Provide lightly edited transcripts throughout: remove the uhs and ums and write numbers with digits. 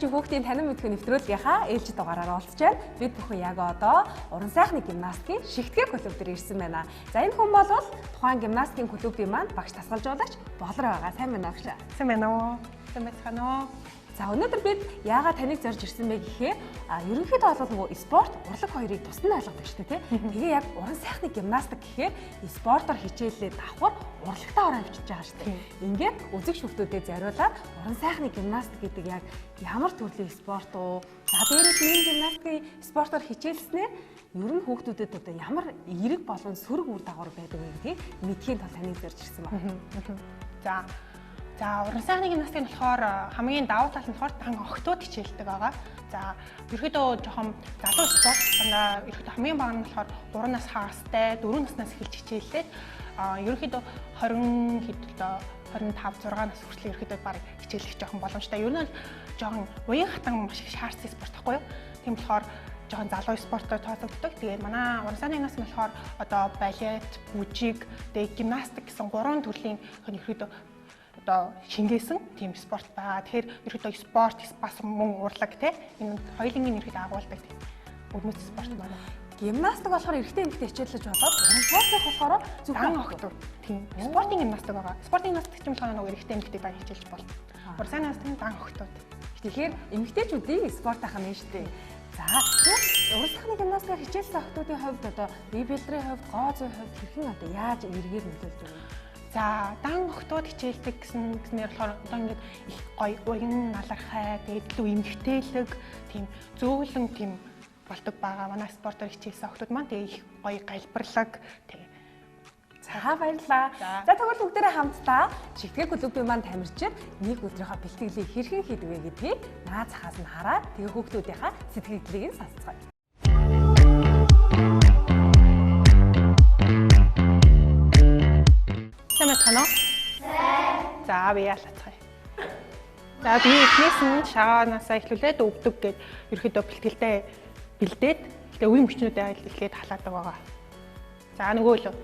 чи хүүхдийн танин мэдхүй нэвтрүүлгийнхаа ээлжид дугаараар уулзч байна. Бид бүхэн яг одоо уран сайхны гимнастикийн шигтгэе клуб дээр ирсэн байна. За энэ хүн бол тухайн гимнастикийн клубын маань багш дасгалжуулагч Болор байгаа. Сайн байна уу багш? Сайн байна уу? Сайн байцгаана уу? За өнөөдөр бид яагаад таныг зорж ирсэн бэ гэхээр ерөнхийдөө бол нөгөө спорт, урлаг хоёрыг тусдан ойлгодог шүү дээ, тий. Тэгээ яг уран сайхны гимнастик гэхээр спортоор хичээлээ давхар урлагтаа ороо авчиж байгаа шүү дээ. Ингээд үзэг шүфтүүдэд зориулаад уран сайхны гимнастик гэдэг яг ямар төрлийн спорт уу? За дээрээс нь энэ гимнастикийн спортоор хичээлснээр ер нь хүүхдүүдэд одоо ямар эерэг болон сөрөг үр дагавар байдаг вэ гэдгийг мэдхийн тулд таныг зорж ирсэн байна. За, уран сайхны гимнастик нь болохоор хамгийн давуу тал нь болохоор дан охтууд хичээлдэг байгаа. За, ерөөдөө жоохон залуу спорт дандаа ерөөдөө хамгийн бага нь болохоор 3 нас хагастай, 4 наснаас эхэлж хичээллээд ерөөхдөө 20 хэд одоо 25 6 нас хүртэл ерөөхдөө баг хичээлэх жоохон боломжтой. Ер нь бол жоохон уян хатан маш их шаардсан спорт байхгүй юу? Тийм болохоор жоохон залуу спортоор тооцогддог. Тэгээд манай уран сайхны гимнастик нь болохоор одоо балет, бүжиг, тэгээд гимнастик гэсэн гурван төрлийн ерөөхдөө одоо шингээсэн тийм спорт байгаа. Тэгэхээр ерөөдөө спорт бас мөн урлаг те энэ хоёулангийн ерөөдөө агуулдаг тийм өрмөц спорт байна. Гимнастик болохоор эрэгтэй эмэгтэй хичээллэж болоод уран сайхных болохоор зөвхөн охтууд. Тийм. Спортын гимнастик байгаа. Спортын гимнастик ч юм болохоор нөгөө эрэгтэй эмэгтэй дан хичээлж болно. Уран сайхны гимнастик дан охтууд. Тэгэхээр эмэгтэйчүүдийн спорт ахна нь шүү дээ. За уран сайхны гимнастикаар хичээлсэн охтуудын хувьд одоо бие бэлдрийн хувьд, гоо зүйн хувьд хэрхэн одоо яаж эргээр нөлөөлж байгаа вэ? За, дан охтууд хичээлдэг гэсэн гэснээр болохоор одоо ингээд их гоё уян налархай, тэгээд илүү эмгтээлэг, тийм зөөлөн тийм болдог байгаа. Манай спортоор хичээлсэн охтууд маань тэгээд их гоё галбирлаг тийм. За баярлалаа. За тэгвэл бүгдээрээ хамтдаа шигтгэе клубын маань тамирчин нэг өдрийнхөө бэлтгэлийг хэрхэн хийдэг вэ гэдгийг наа цахаас нь хараад тэгээ хүүхдүүдийнхаа сэтгэгдлийг нь сонсцгоё. Сайн байцгаана уу? Сайн. За би ялцгаая. За би эхнээс нь шагаанаасаа эхлүүлээд өвдөг гээд ерөөхдөө бэлтгэлдээ бэлдээд тэгээ үеийн мөчнүүдээ эхлээд халаадаг байгаа. За нөгөө лөө.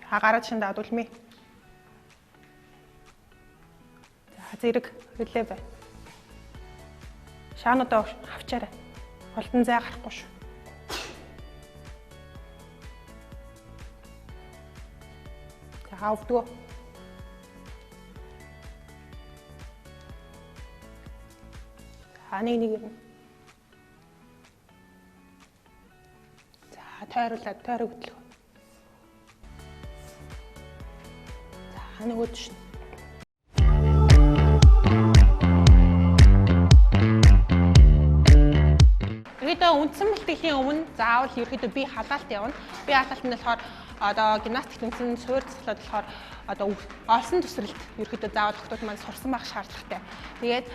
За гараад шинэ дадулмээ. За зэрэг хөлөө бай. Шаануудаа хавчаарай. Холдон зай гарахгүй шүү. За өвдгөө. За нэг нэг юм. За тойруулаад тойрог хөдлөх. За нөгөөд шин. Ерөөдөө үндсэн бэлтгэлийн өмнө заавал ерөөдөө бие халаалт явна. Бие халаалт нь болохоор одоо гимнастик үндсэн суурь дасгалууд болохоор одоо олсон төсрэлт ерөөдөө заавал охтууд маань сурсан байх шаардлагатай. Тэгээд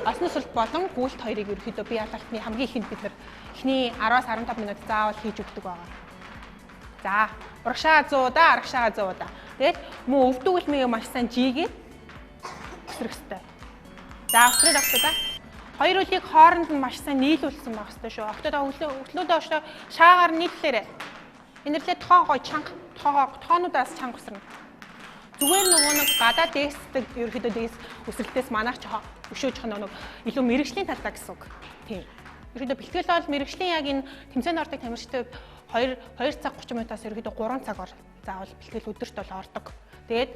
олсон төсрэлт болон гүйлт хоёрыг ерөөдөө бие халаалтны хамгийн ихэнд бид нар эхний 10-аас 15 минут заавал хийж өгдөг байгаа. За, урагшаа 100 удаа, арагшаа 100 удаа. Тэгээд мөн өвдөг үлмийг маш сайн жигээд өсрөх ёстой. За, өсрээд авах удаа. Хоёр үлийг хооронд нь маш сайн нийлүүлсэн байх ёстой шүү. Охтууд өглөөдөө өшлөө шаагаар нийллээрэй. Энэрлээ тоо гой чанга, тоонуудаас чанга өсрөнө. Зүгээр нөгөө нэг гадаа дээсдэг ерөөхдөө дээс өсрэлтээс манайх жоох өшөө жоох нэг илүү мэрэгжлийн талдаа гэсэн үг. Тийм. Ерөөхдөө бэлтгэл бол мэрэгжлийн яг энэ тэмцээнд ордог тамирчтай 2 цаг 30 минутаас ерөөхдөө 3 цаг заавал бэлтгэл өдөрт бол ордог. Тэгээд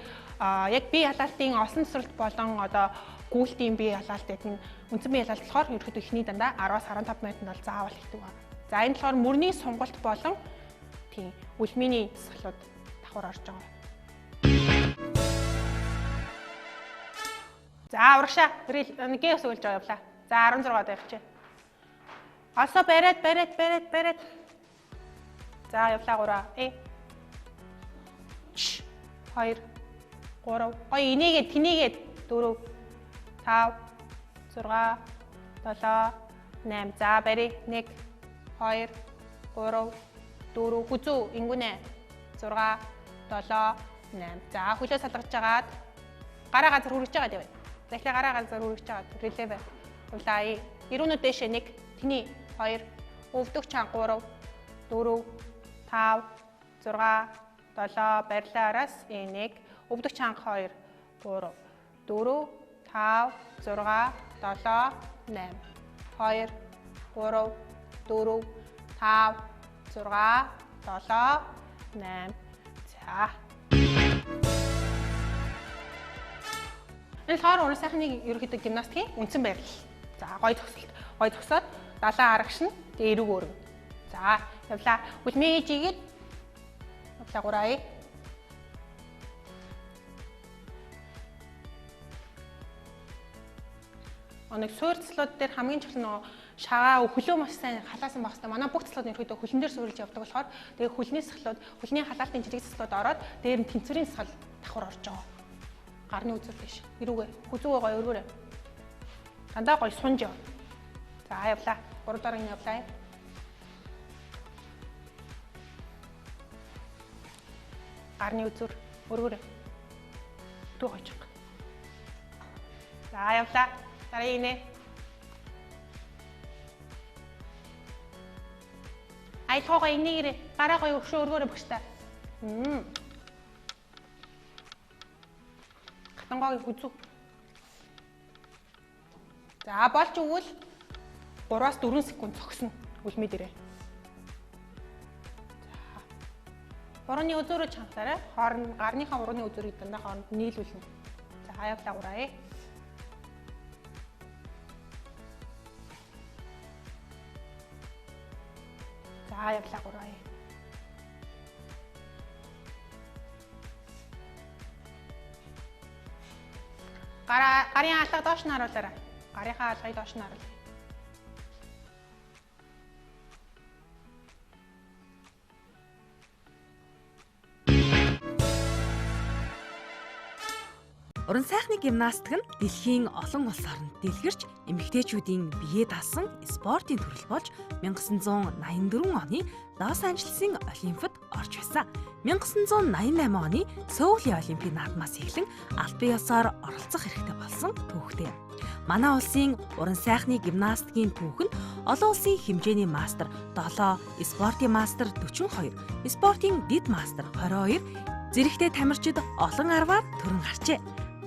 яг бие халаалтын олсон төсрэлт болон одоо гүйлтийн бие халаалт гэдэг нь үндсэн бие халаалт болохоор ерөөхдөө эхний дандаа 10-аас 15 минутанд бол заавал хийдэг байна. За энэ болохоор мөрний сонголт болон тийм үлмийн дасгалууд давхар орж байгаа. За урагшаа нэгээ өсгөлж байгаа явлаа. За 16 удаа явчих. Олсоо бариад бариад бариад бариад. За явлаа 3. 2 3. Гоё энийгээ тэнийгээ 4 5 6 7 8. За барь 1 2 3 4 хүзүү ингүнэ 6 7 8. За хөлөө салгаж жагаад гараа газар хүргэж байгаа гэв. За эхлээ гараа газар хүргэж жагаад реле бай. Улаа. Ирүүнүүд дээшээ 1 тэний 2 өвдөг чан 3 4 5 6 7 барилаа араас 1 Өвдөг чанга 2 3 4 5 6 7 8 2 3 4 5 6 7 8. За. Энэ болохоор уран сайхны ерөнхийдөө гимнастикийн үндсэн байрлал. За, гой зогсолт. Гой зогсоод далайн арагшна. Тэгээ эрэг өргөн. За, явлаа. Үлмээ жигээд явлаа гурай. Оног суурьцлууд дээр хамгийн чухал нөгөө шагаа хөлөө маш сайн халаасан байх хэрэгтэй. Манай бүх цэцлүүд ерөөдөө хөлн дээр суурилж явдаг болохоор тэгээ хөлний сахлууд, хөлний халаалтын жижиг цэцлүүд ороод дээр нь тэнцвэрийн сахал давхар орж байгаа. Гарны үзүүр тийш. Эрүүгээ. Хүзүүгээ гоё өргөөрэй. Дандаа гоё сунж яв. За явлаа. 3 дараагийн явлаа. Гарны үзүүр өргөөрэй. Дүү хойчих. За явлаа. Дараагийн нэ. Аялгаагаа энийгэрээ гараа гоё өгшөө өргөөрэй багштай. Гатангоогийн хүзүү. За болж өгвөл 3-аас 4 секунд зогсно үлмээ дээрээ. За. Урууны үзүүрөө чангалаарай. Хооронд гарныхаа урууны үзүүрийг дандаа хооронд нийлүүлнэ. За явлаа гурай. За явлаа гурай. Гарын алга доош нь харуулаарай. Гарынхаа алгыг доош нь харуул. Уран сайхны гимнастик нь дэлхийн олон улс оронд дэлгэрч эмэгтэйчүүдийн бие даасан спортын төрөл болж 1984 оны Лос Анжелесийн Олимпиад орж байсан. 1988 оны Сөүлийн Олимпийн наадмаас эхлэн албан ёсоор оролцох эрхтэй болсон түүхтэй. Манай улсын уран сайхны гимнастикийн түүх нь олон улсын хэмжээний мастер 7, спортын мастер 42, спортын дэд мастер 22, зэрэгтэй тамирчид олон арваар төрөн гарчээ.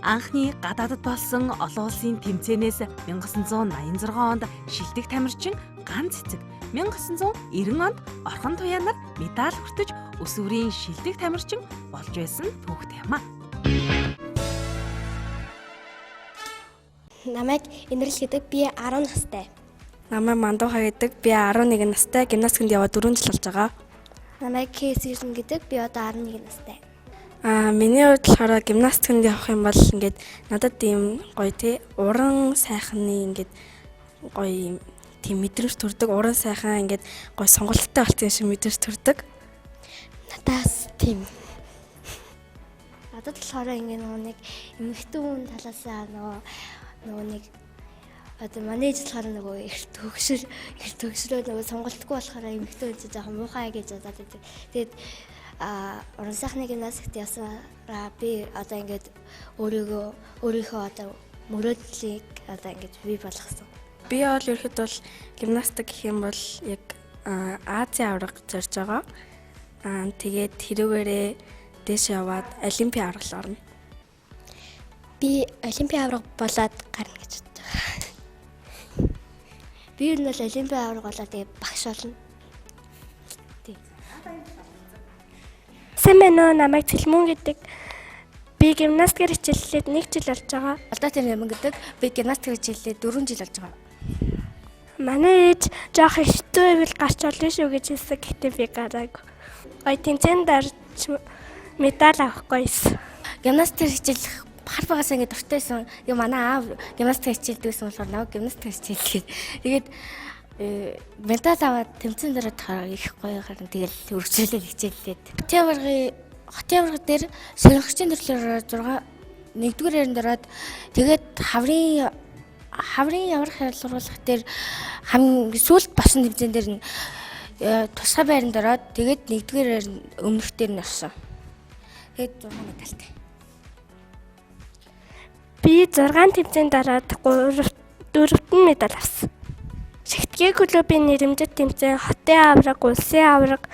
Анхны гадаадд болсон олон улсын тэмцээнээс 1986 онд шилдэг тамирчин ганц цэцэг, 1990 онд Орхон Туяанаар медаль хүртэж өсвөрийн шилдэг тамирчин болж байсан түүхтэй юм а. Намайг Инэрл гэдэг, би 10 настай. Намайг Мандууха гэдэг, би 11 настай, гимнастикэнд яваад 4 жил болж байгаа. Намайг Кэсэрэн гэдэг, би одоо 11 настай. Миний хувьд болохоор гимнастикэнд явах юм бол ингээд надад ийм гоё тий уран сайхны ингээд гоё юм тийм мэдрэмж төрдөг, уран сайхан ингээд гоё сонголттой болсон юм шиг мэдрэмж төрдөг. Надаас тийм. Надад болохоор ингээд нөгөө нэг эмэгтэй хүн талаасаа нөгөө нэг одоо манай ээж болохоор нөгөө их төгшрөө нөгөө сонголтгүй болохоор эмэгтэй хүн чинь жоохон муухай гэж бодоод байдаг. Тэгээд уран сайхны гимнастикт явсараа би одоо ингээд өөрийнхөө одоо мөрөөдлийг одоо ингээд бий болгосон. Би бол ерхэд бол гимнастик гэх юм бол яг Азийн аварга зорж байгаа. Тэгээд тэрүүгээрээ дээш яваад Олимпийн аварга л орно. Би Олимпийн аварга болоод гарна гэж бодож байгаа. Би ер нь бол Олимпийн аварга болоод тэгээд багш болно. Сайн байна уу? Намайг Цэлмүн гэдэг. Би гимнастикээр хичээллээд 1 жил болж байгаа. Алдаатай Нэмэн гэдэг. Би гимнастикээр хичээллээд 4 жил болж байгаа. Манай ээж жоох хэцүү байвал гарч олно шүү гэж хэлсэн. Гэхдээ би гараагүй. Гоё тэмцээнд орж медаль авахгүй байсан. Гимнастикээр хичээллэх хар багасаа ингэ дуртайсан. Тэгээ манай аав гимнастикээр хичээлдэг гэсэн болохоор намайг гимнастикээр хичээллээ. Тэгээд медаль аваад тэмцээн дээр их гоё гарна. Тэгэл өргөжлөлөө хичээллээд. Хотын аварга дээр сонирхчийн төрлөөр 6 нэгдүгээр ярианд ороод тэгээд хаврын аврах ялгаруулах дээр хамгийн сүүлд болсон тэмцээн дээр нь тусгай байранд ороод тэгээд нэгдүгээр өмнөх дээр нь орсон. Тэгээд 6 медальтай. Би 6 тэмцээнд ороод 3 медаль авсан. Шигтгэ клубын нэрэмжит тэмцээн, хотын аварга, улсын аварга.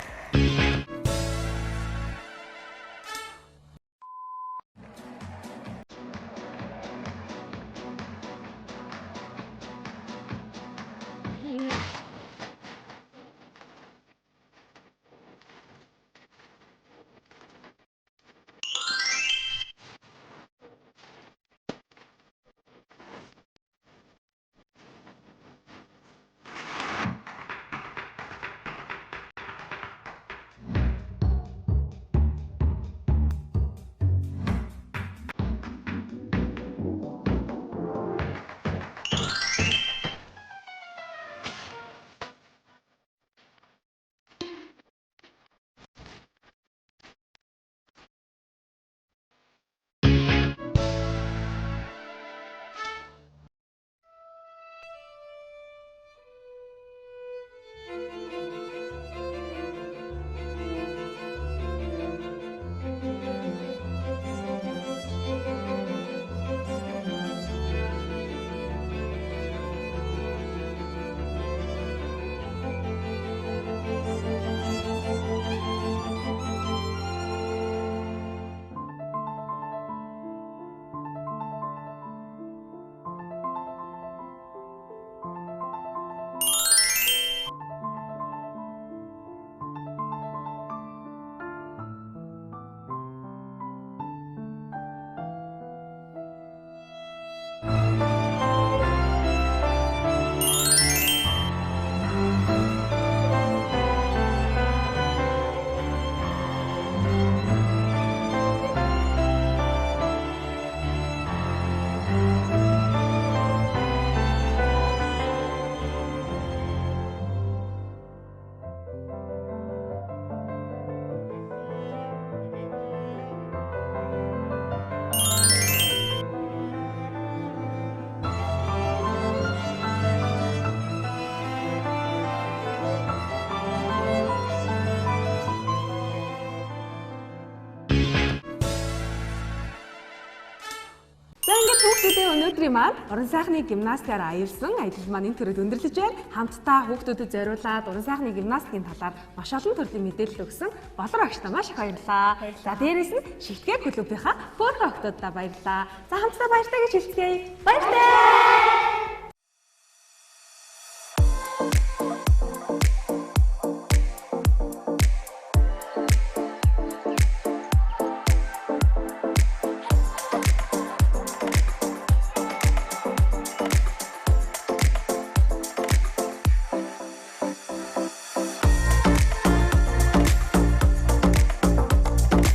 Өнөөдрийн маань уран сайхны гимнастикаар аялсан аялал маань энэ төрөд өндөрлөж байна. Хамтдаа хүүхдүүдэд зориулаад уран сайхны гимнастикийн талаар маш олон төрлийн мэдээлэл өгсөн Болор агштай маш их баярлалаа. За, дээрээс нь шигтгэе клубийнхаа хөөрхөн охидуудаа баярлалаа. За, хамтдаа баяртай гэж хэлцгээе. Баяртай!